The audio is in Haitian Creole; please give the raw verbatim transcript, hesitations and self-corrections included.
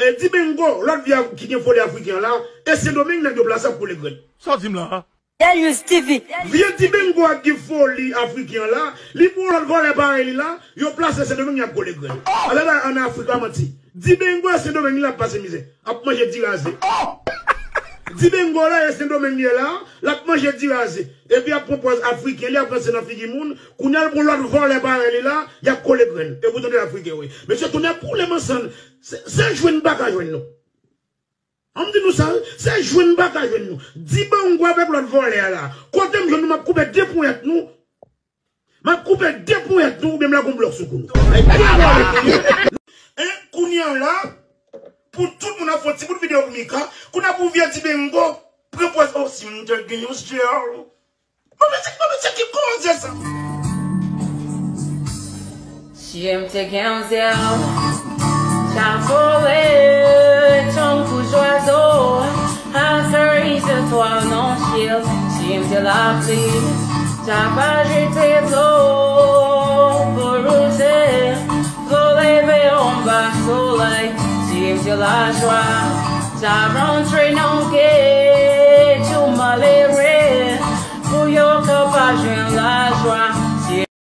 E Dibengo, lòt vye ki gen foli afriken an la, e Sendomeng nèg yo plase ap koule grenn. Sa w di m la a? Delius T V. Vye Dibengo a ki gen foli afriken an la, li pran lòt vòlè parèy li la, yo plase Sendomeng y ap koule grenn. Alè la ann Afrik la manti. Dibengo e Sendomeng li ap pase mizè, ap manje diraze. Dibengo la e Sendomeng li ye la, l ap manje diraze. Epi ap pran pòz afriken, li ap ranse nan figi moun, kounye a l pran lòt vòlè parèy li la, y ap koule grenn. E poutan de afriken wi. Mesye tounen pou le mansann, se, se jwenn pa ka jwenn nou. An m di nou sa, se jwenn pa ka jwenn nou. Dibengo avèk lòt vòlè a la. Kote m jwenn nou, m ap koupe de ponyèt nou. M ap koupe de ponyèt nou oubyen m lage yon blòk sou kou nou. Ay, de vòlè. Hein, kounye a la, pou tout moun ap fè yon ti bout videyo pou Mika, kounye a pou vye Dibengo, pran pòz, oh, si m te gen yon jèl. Mwen se, mwen se ki koze sa. Si m te gen yon zèl, ta vole tankou zwazo, ateri sou twal nan syèl. Si m te lapli, ta pa jete dlo pou wouze, pou leve anba solèy. Si m te lajwa, ta rantre nan